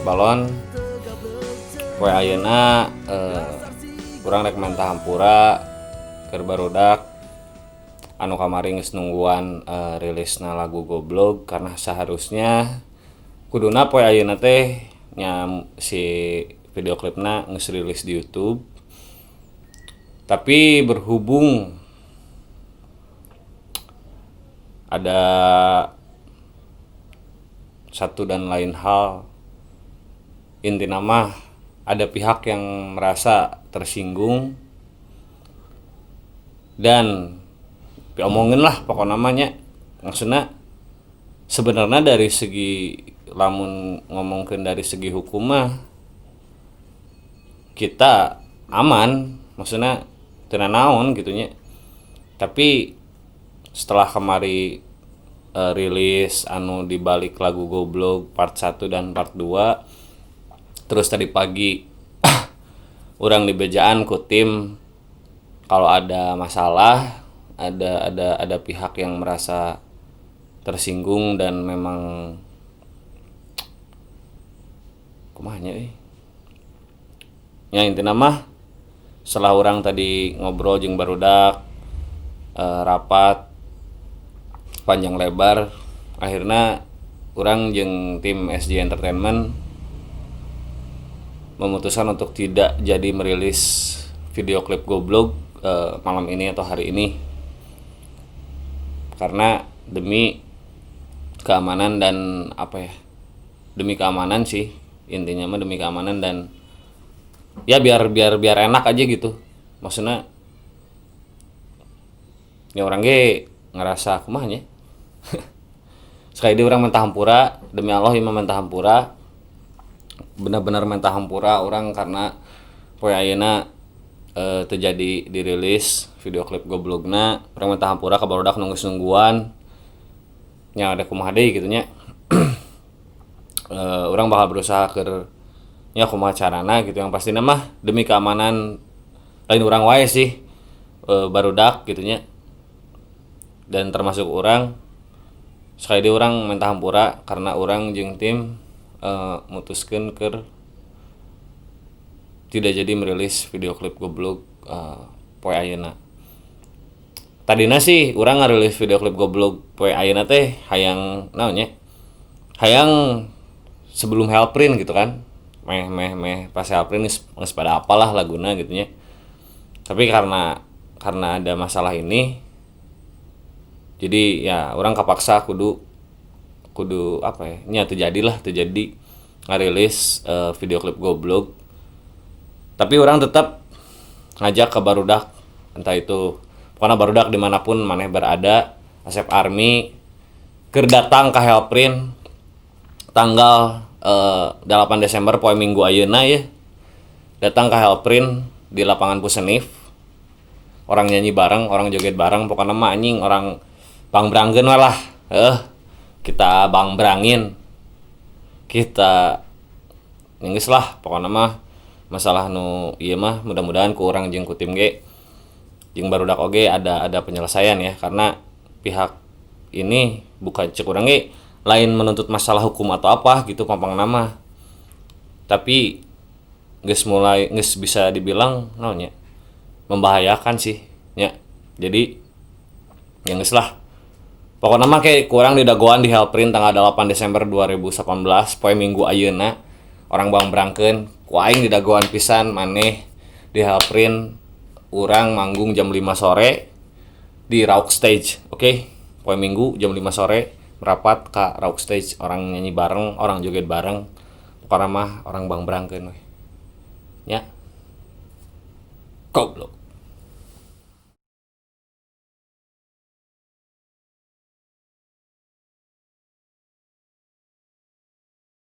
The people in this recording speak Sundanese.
Balon. Poe ayeuna urang rek menta hampura keur barudak anu kamari geus nungguan rilisna lagu Goblog, karena seharusnya kuduna poe ayeuna teh nya si video klipna geus rilis di YouTube. Tapi berhubung ada satu dan lain hal, intina mah ada pihak yang merasa tersinggung dan diomongin lah pokoknya namanya. Maksudnya sebenarnya dari segi lamun ngomongkeun dari segi hukum mah kita aman, maksudnya teu naon gitu nya. Tapi setelah kemari rilis anu dibalik lagu Goblog part 1 dan part 2, terus tadi pagi urang dibejaan ku tim kalau ada masalah, ada pihak yang merasa tersinggung dan memang kumaha nya euy. Ya intina mah setelah urang tadi ngobrol jeung barudak, rapat panjang lebar, akhirnya urang jeung tim SJ Entertainment memutuskan untuk tidak jadi merilis video klip Goblog malam ini atau hari ini, karena demi keamanan dan apa ya, demi keamanan sih intinya mah, demi keamanan dan ya biar enak aja gitu. Maksudnya ya orang ge ngerasa kumaha nya. Sekali dia orang mentah hampura, demi Allah ieu mah mentah hampura, benar-benar mentah hampura orang karena poe ayeuna terjadi dirilis video klip Goblogna. Urang mentah hampura ka barudak nu geus nungguan nya, ada kumaha deui kitu nya. Urang bakal berusaha keur nya kumaha carana gitu, yang pastina mah demi keamanan lain urang wae sih, barudak gitu nya, dan termasuk urang. Sekali deui urang mentah hampura karena urang jeung tim mutuskeun keur tidak jadi merilis video klip Goblog poe ayeuna. Tadina sih urang ngarilis video klip Goblog poe ayeuna teh hayang naon nya? Hayang sebelum Hellprint gitu kan. Meh pas Hellprint geus pada apalah laguna gitu nya. Tapi karena ada masalah ini, jadi ya urang kapaksa kudu apa ya? Nya terjadilah, terjadi ngarilis video klip Goblog. Tapi orang tetap ngajak ke barudak, entah itu pokoknya barudak dimanapun maneh berada, Asep Army keur datang ke Hellprint tanggal 8 Desember poe Minggu ayeuna ya. Datang ke Hellprint di lapangan Pusenif. Orang nyanyi bareng, orang joget bareng, pokoknya mah anjing orang bangbrangkeun we lah. Kita bangbrangin. Kita geus lah pokoknya mah masalah nu ieu mah mudah-mudahan ku urang jeung ku tim ge jeung barudak oge ada penyelesaian ya, karena pihak ini bukan cek urang ge lain menuntut masalah hukum atau apa gitu pampang nama, tapi geus mulai geus bisa dibilang naon nya membahayakan sih nya. Jadi ya geus lah pokoknya mah kayak kurang di dagoan di Hellprint tanggal 8 Desember 2018 poe Minggu ayeuna. Orang bangbrangkeun ku aing di dagoan pisan maneh di Hellprint, urang manggung jam 5 sore di Rauk Stage. Oke, poe Minggu jam 5 sore merapat ka Rauk Stage, orang nyanyi bareng, orang joget bareng, pokoknya mah orang bangbrangkeun we nya. Goblok.